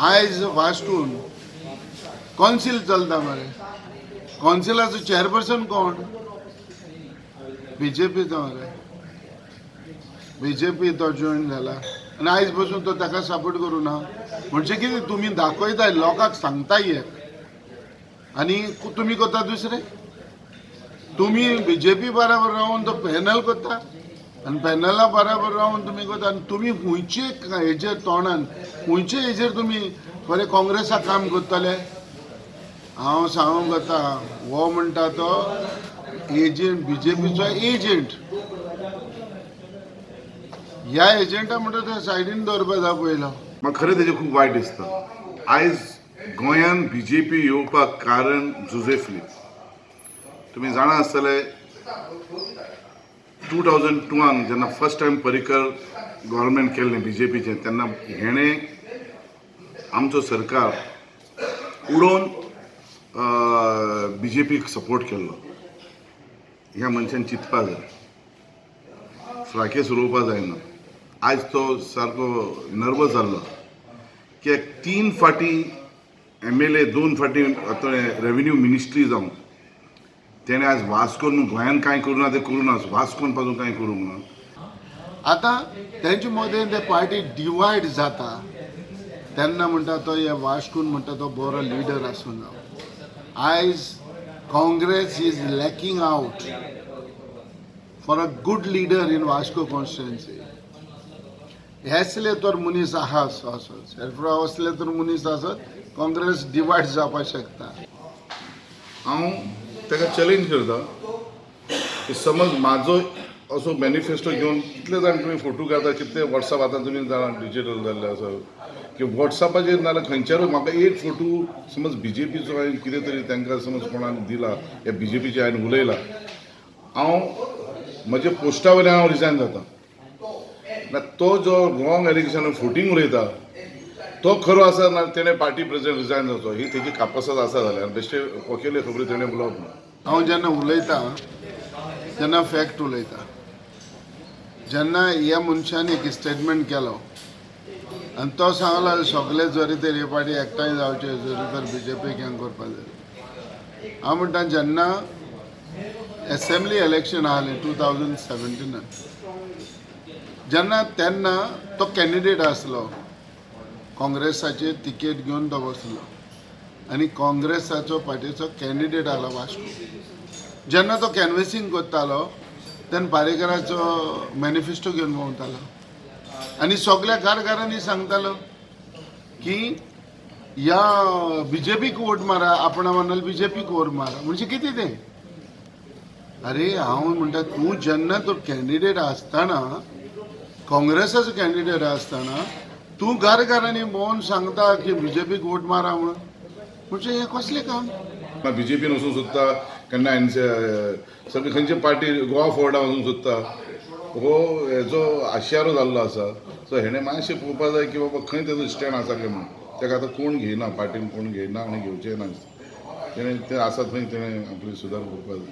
आयज वास्कोन कौन्सील चलता मरे, कौन्सिलाचो चेअरपर्सन कोण? बीजेपीचो मरे. बीजेपी तो जॉईन जाला आनी आयज बसून तो ताका सपोर्ट करूं ना म्हणजे कितें तुमी दाखयता, लोकांक सांगता एक आनी तुमी करता दुसरें. तुमी बीजेपी बराबर रावन तो पॅनल करता आनी पॅनला बराबर रावन तुमी करता. आनी तुमी खंयचे हेजेर तोंडान, खंयचे हेजेर तुमी बरें काँग्रेसाक काम करतले? हांव सांगूंक वता, हो म्हणटा तो एजंट, बीजेपीचो एजंट. ह्या एजंटा म्हणटा ते सायडीन दवरपा जाय पयलो. म्हाका खरें तेजें खूब वायट दिसता. आयज गोंयान बीजेपी येवपाक कारण जुजे फिलीप. तुमी जाणा आसतले, 2002 जेन्ना फर्स्ट टायम पर्रीकर गव्हर्मेंट केल्लें बीजेपीचें, तेन्ना हेणें आमचो सरकार उडोवन बीजेपीक सपोर्ट केल्लो. ह्या मनशान चिंतपा जाय, फ्राकेस उलोवपा जायना. आयज तो सारको नर्वस जाल्लो की 3 फाटीं एमएलए, 2 फाटीं आतां रेवेन्यू मिनिस्ट्री जावन तेणें आज वास्कोन गोंयान कांय करूं ना, तें करूं ना, वास्कोन पासून कांय करूंक ना. आतां तेंचे मदें ते पार्टी डिवायड जाता तेन्ना म्हणटा तो हे वास्कोन म्हणटा तो बरो लिडर आसूं जावं. आयज Congress is lacking out for a good leader in Vasco constituency. असले तर मनीस आहा असो सेल्फ असले तर मनीस आसत, काँग्रेस डिवायड जावपाक शकता. हांव ताका चॅलेंज करता की समज म्हाजो असो मॅनिफेस्टो घेवन कितले जाण तुमी फोटो काडटा, कितले वॉट्सॅप आतां तुमी जाणा डिजिटल जाल्ले आसा की वॉट्सॅपाचेर नाजाल्यार खंयच्यारूय म्हाका एक फोटो समज बीजेपीचो हांवें कितें तरी तांकां समज कोणाक दिला या बीजेपीचे हांवें उलयला, हांव म्हज्या पोस्टा वयल्यान हांव रिजायन जाता. ना तो जो रॉंग एलिगेशन फोटींग उलयता तो खरो आसा ना तेणें पार्टी प्रेसिडेंट रिजायन जावचो, ही तेजी कापासाद आसा जाल्यार बेश्टे वकिले खबरी तेणें उलोवप ना. हांव जेन्ना उलयता तेन्ना फॅक्ट उलयता. जेन्ना ह्या मनशान एक स्टेटमेंट केलो आनी तो सांगला सगळे जरी तर हे पार्टी एकठांय जावचे, जरी तर बीजेपीक हें करपा जाय. हांव म्हणटा, जेन्ना एसेंब्ली इलेक्शन आहलें 2017 जेन्ना, तेन्ना तो कॅन्डिडेट आसलो, काँग्रेसाचे तिकेट घेवन तो बसलो आनी काँग्रेसाचो पार्टीचो कॅन्डिडेट आहलो वास्को. जेन्ना तो कॅनवेसींग करतालो तेन्ना पारेकराचो मॅनिफेस्टो घेवन भोंवतालो आनी सगल्या घराघरांनी सांगतालो की ह्या बीजेपीक वोट मारा, आपणा म्हणाल बीजेपीक वोट मारा. म्हणजे कितें तें? अरे हांव म्हणटा, तूं जेन्ना तो कॅन्डिडेट आसतना, काँग्रेसाचो कॅन्डिडेट आसतना तूं घर घरांनी भोंवन सांगता की बीजेपीक वोट मारा म्हणून, म्हणजे हें कसलें काम? बीजेपीन वचूंक सोदता, केन्ना एन सगळे खंयचे पार्टी गोवा फॉरवर्डा वचूंक सोदता. हो हेजो आशियारो जाल्लो आसा. सो हेणें मातशें पळोवपा जाय की बाबा खंय तेजो स्टँड आसा काय म्हणून. ताका आतां कोण घेयना, पार्टीन कोण घेयना आनी घेवचें ना. तेणें तें आसा थंय तेणें आपली सुदार करपा जाय.